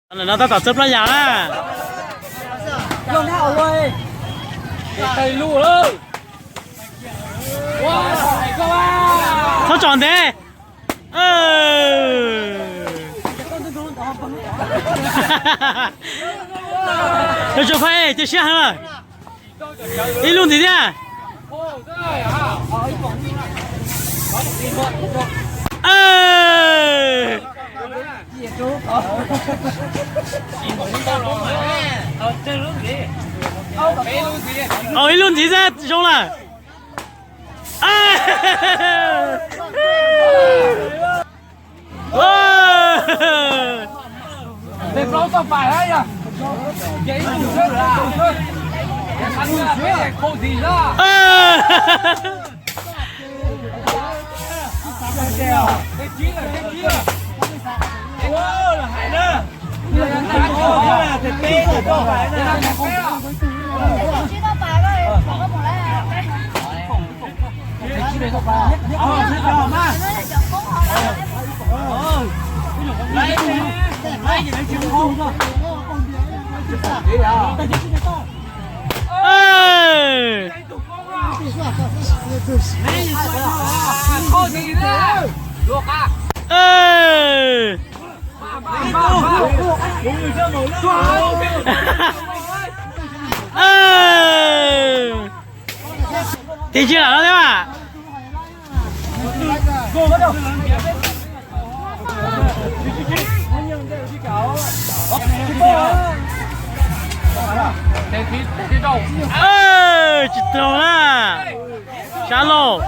No tab tom txawb plab yas na. Txhob tso ntev. Tso phaj ej, cia siab heev. Ib lub ntxiv thiab. Ib lub ntxiv xwb zoo lawm. Tig tsis lam no thiab mas. Tsis tau na. Sab laug.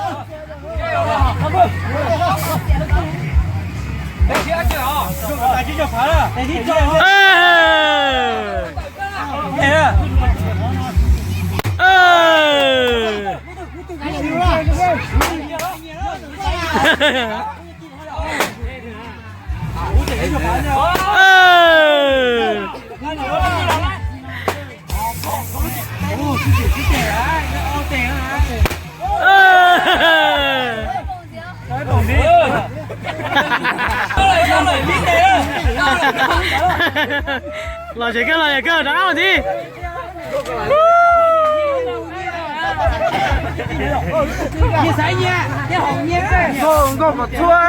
Los tsev kawg, los tsev kawg, rov qab mus thiab. Nkauj kom txhua.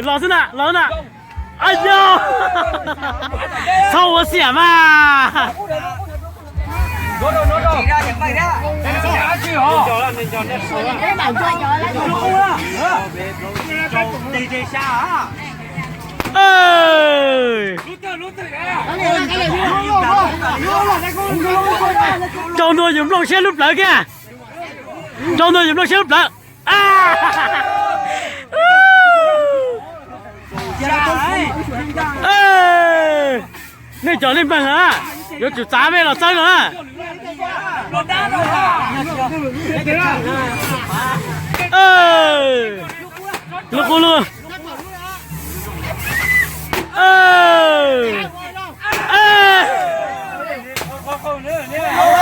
Los xwb na, los xwb na. Txhob ua xiam mas. Rau ntua yus nplooj siab lub plawv kiag. Rau ntua yus nplooj siab lub plawv. Nej cov nej npawg na, yuav tsum txav mej los txawb no na. Lub qub lug.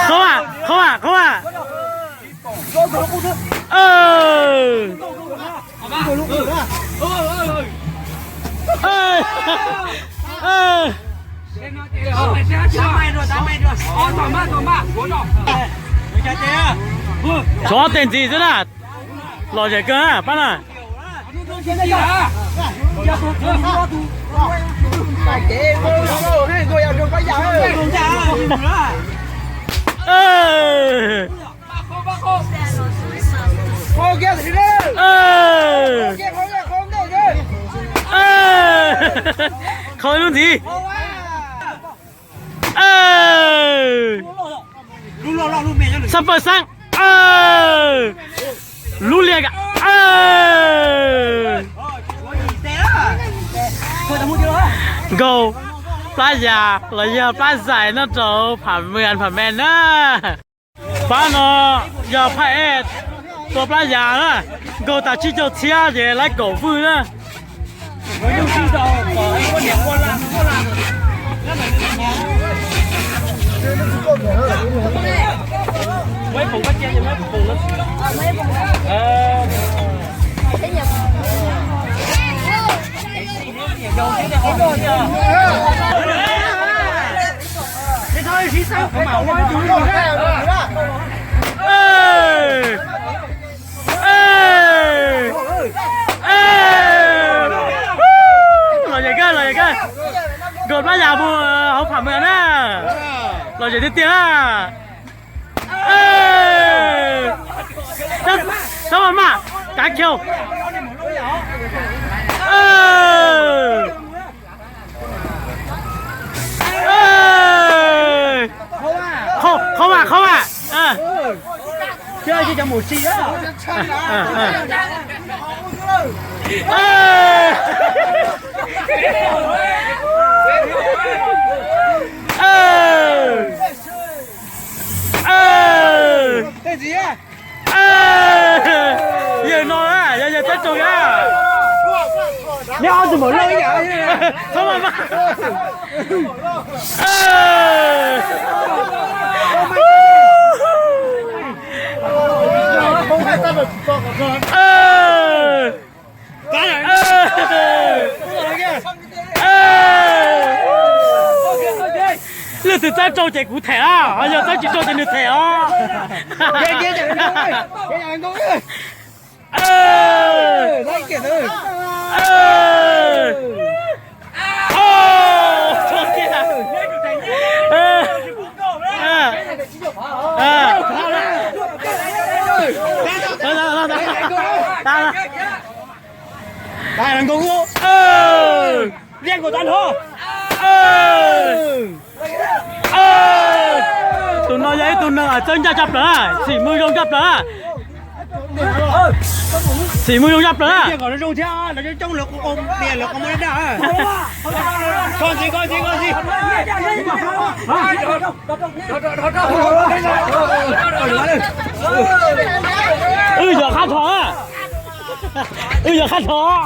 Qhov, qhov, qhov. Tshuav tej ntxiv xwb na. Lom zem kawg na pab na. Qhau ib lub ntxiv. Xab pawg xab. Lub liag. Nkaug plab yas los yog plab zais noj rau pham mws pham me na. Pab no yog phaj ej tua plab yas na, nkaug tas tsib caug txhiab ces laib kaum vwj na. Los zem kawg, los zem kawg. Nkauj Plab Yas mus hauv pham mws na. Los zem tiag tiag na. Sab mas maj, kav kheu. Qhov mas, qhov mas. Yawg no na, yog yawg Txawj Tsaug na. Neb ob tug npaum loj ib yam. Txhob maj maj. Leej twg Txawj Tsaug ces kuv them os, ho yog Txawj tsis tsaug ces nws them os. Tus no yog ib tug neeg txawj ncaj tshaj plaws, xim mws zoo tshaj plaws. Xim mws zoo tshaj plaws. Wb yog qab dhos, wb yog qab dhos,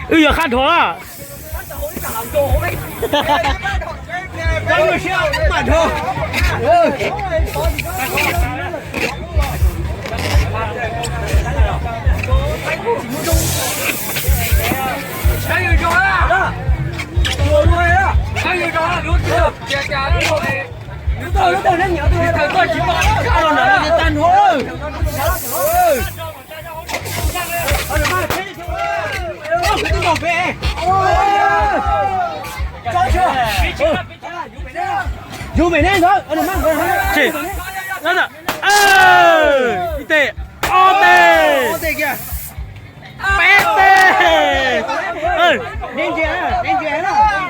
wb yog qab dhos. Ib tes, ob tes, peb tes,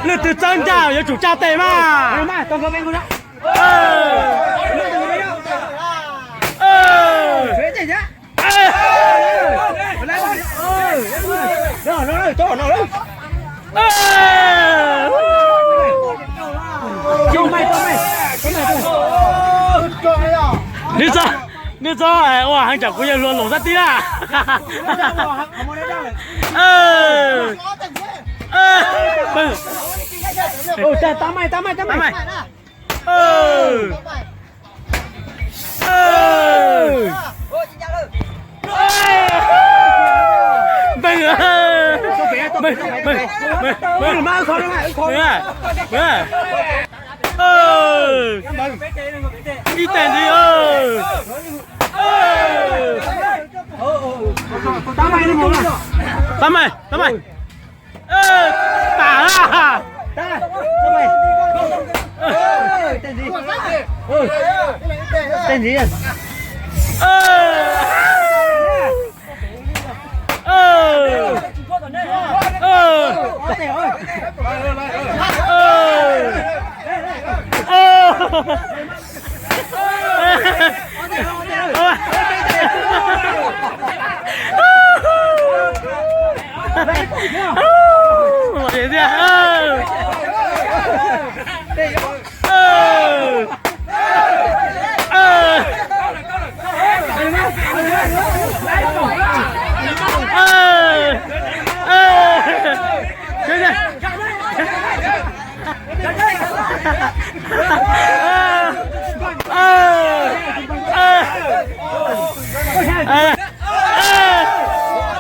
leej twg txawj ncaj yuav tsum tsa tes mas. Nws txo, nws txo ua heev tsam kuv yawg hluas loos sab tib na. Npeeg, npeeg, npeeg, npeeg. Ib tes ntxiv. Tab meeg, tab meeg. Tas. Tes ntxiv.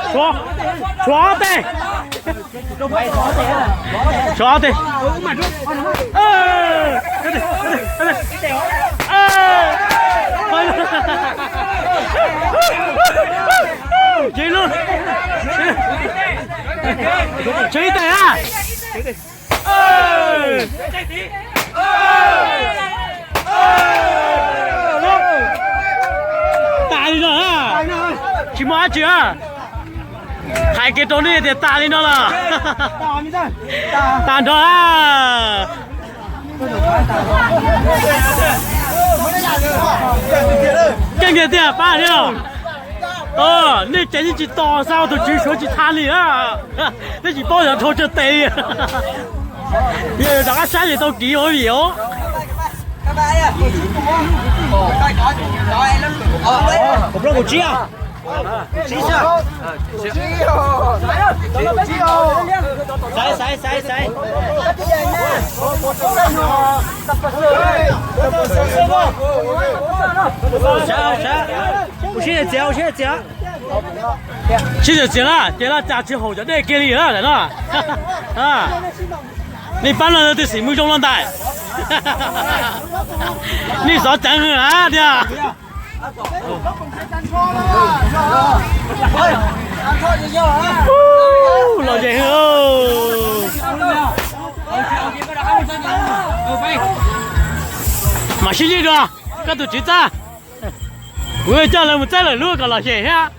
Tshuav, tshuav tes. Sov ob teg. Tsev lub, tsev ib teg a. Tas li no a. Tsis muaj dab tsi a. Hais kiag rau nej tias tas li no los tas nrho a. Keej tiag tiag pab li os. Nej caiv yeej tsis tos xav tus tswv suav tsis tha li a. Nej tsis paub yog dhau tsawg tes li. Yog rov qab saib ces tau kiv ua vim os. Sib txiav, sib txiav na, ces laj cas tsis haum cov dej kiag li lawm no. Nej pab no twb xim mus zoo los ntawm. Nej xov ceev hwv tiag. Lom zem hwv. Mam sib ntsib dua, koj tus tswv txab. Kuv coj lawv mus txawb lawm lub kom lom zem thiab.